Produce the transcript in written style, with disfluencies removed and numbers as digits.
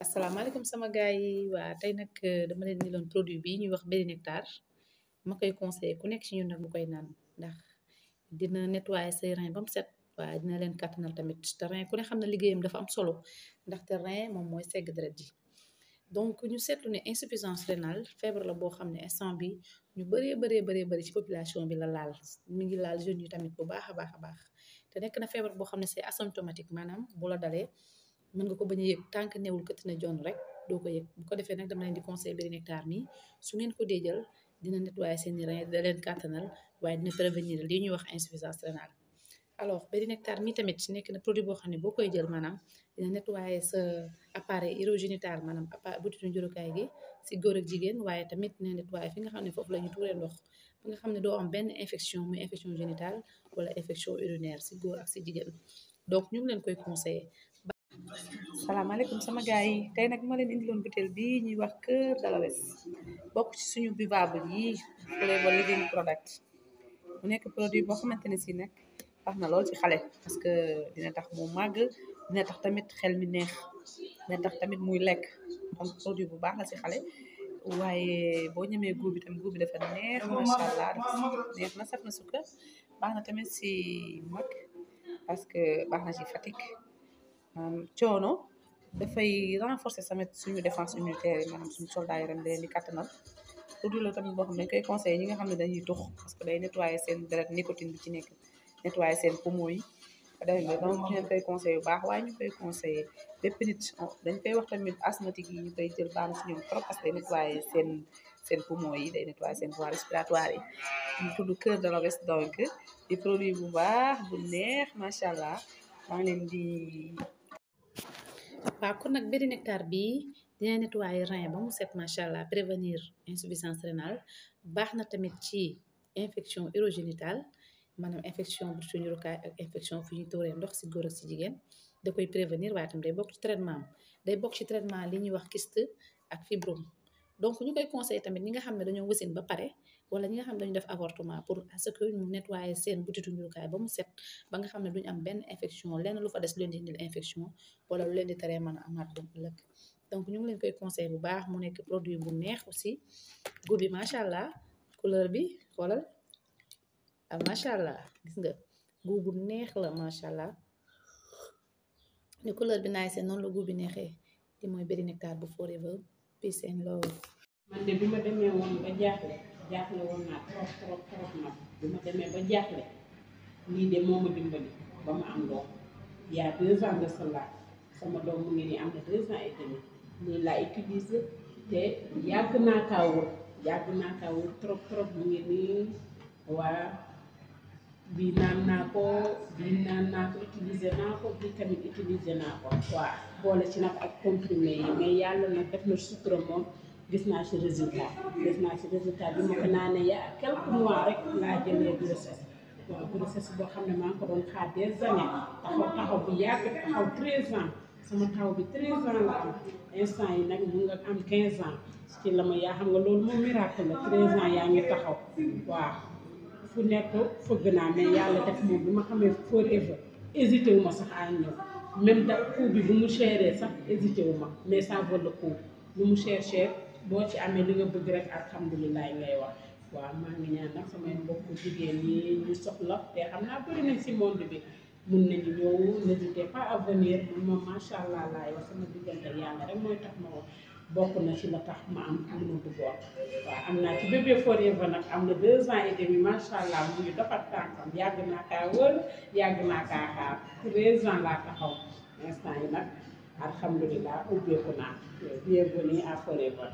asalaamaaleykum sama gars yi waa tey nag dama leen di loon produit bi ñuy wax Bérinectar ma koy conseillé ku nekk ci ñun nag mu koy naan ndax dina nettoyer say rein ba mu set waaye dina leen kattanal tamit te rein ku ne xam na liggéeyam dafa am solo ndaxte rein moom mooy segg deret ji donc ñu seetlu ne insuffisance rénale feebar la boo xam ne instant bi ñu bëree ci population bi la laal mi ngi laal jeunes yi tamit bu baax a baax te nekk na feebar boo xam ne c'est asymptomatique maanaam bu la dalee mën nga ko bañ a yëg tànk newul këtt na jon rek doo ko yëg bu ko defee nag dama leen di conseil Bérinectar mi su ngeen ko dee jël dina nettoyer seen rein da leen kàttanal waaye dina prévenir lii ñuy wax insuffisance rénale alors Bérinectar mi tamit nekk na produit boo xam ne boo koy jël maanaam dina nettoyer sa appareil urogénital maanaam butitu njurukaay gi si góor ak jigéen waaye tamit dina nettoyer fi nga xam ne foofu la ñu tuuree ndox ba nga xam ne doo am benn infection muy infection génitale wala infection urinaire si góor ak si jigéen donc ñu ngi leen koy conseiller. salaamaaleykum sama gars yi tey nag ma leen indiloon butéel bi ñuy wax Kër Dalawes bokk ci suñu buvable yi Forever Living Product mu nekk produit boo xamante ne si nag baax na lool ci xale parce que dina tax mu màgg dina tax tamit xel mi neex dina tax tamit muy lekk donc produit bu baax la ci xale waaye boo ñemee guub bi tamit guub bi dafa neex macha allah dafa neex na saf na sukkar baax na tamit ci mag parce que baax na ci fatigue coono dafay renforcer tamit suñu défense immunitaire yi maanaam suñu soldat yi ren leen di kattanal produit la tamit boo xam ne dañ koy conseillé ñi nga xam ne dañuy tux parce que day nettoyer seen deret nicotine bi ci nekk nettoyer seen poumon yi dégg nga donc ñu leen koy conseillé bu baax waaye ñu koy conseillé bépp nit dañ koy wax tamit asthmatique yi ñu koy jël baax na si ñoom trop parce que day nettoyer seen poumon yi day nettoyer seen voies respiratoires yi ñu tudd Kër Dalawes donc di produit bu baax bu neex macha allah maa leen di waaw kon nag Bérinectar bi dina nettoyer rein ba mu set macha allah prévenir insuffisance rénale baax na tamit ci infection urogénitale maanaam infection bu suñu njurukaay ak infection fi ñu tuuree ndox si góor ak si jigéen da koy prévenir waaye tam day bokk ci traitement day bokk ci traitement li ñuy wax kyste ak fibrome donc ñu koy conseillé tamit ñi nga xam ne dañoo wasin ba pare wala ñi nga xam ne dañu def avortement pour à ce que ñu nettoyer seen butitu njurukaay ba mu set ba nga xam ne duñu am benn infection lenn lu fa des lu leen di indil infection wala lu leen di teree mën a amaat doom ëllëg donc ñu ngi leen koy conseillé bu baax mu nekk produit bu neex aussi goût bi macha allah couleur bi xoolal macha allah gis nga goût bu neex la macha allah ni couleur bi naay seen noonu la goût bi neexee di mooy Bérinectar bu Forever peace and love. man de bi ma demee woon ba jaaxle woon naa trop nag bi ma demee ba jaaxle lii de moo ma dimbali ba ma am doom il y a 2 ans de cela sama doom mu ngi nii am na 2 ans et demi lii laa utilisé te yàgg naa kaa wër trop mu ngi nii waa bii naan naa ko utilisé naa ko bii tamit utilisé naa ko waa boole ci nag ak comprimé yi mais yàlla nag def na sutura moom gis naa ci résultat bi ma ko naanee yaa quelques mois rek laa jëlee grossesse waaw grossesse boo xam ne maa ngi ko doon xaar des années taxaw bu yàgg taxaw 13 ans sama taw bi 13 ans la am instant yi nag mu nga am 15 ans ci la ma yaa xam nga loolu moom miracle la 13 ans yaa ngi taxaw waaw fu nekk fëgg naa mais yàlla def moom bi ma xamee Forever hésité wu ma sax à ñëw même da coût bi bu mu chéré sax hésité wu ma mais ça vaut le coup lu mu cher boo ci amee li nga bëgg rek alhamdulilah ngay wax waaw maa ngi ñaan nag samay mbokku jigéen ñi ñu soxla te xam naa bëri nañ si monde bi mun nañu ñëw n'hésitez pas à venir moom macha allah laay wax sama diggante yàlla rek mooy tax ma wax bokk na ci la tax ma am lu ma bëggoon waaw am naa ci bébé Forever nag am na 2 ans et demi macha allah mu ngi doxat tànkam yàgg naa kaa wër yàgg naa kaa xaar 13 ans laa taxaw instant yi nag alhamdulilah ubbeeku naa bienvenue à Forever.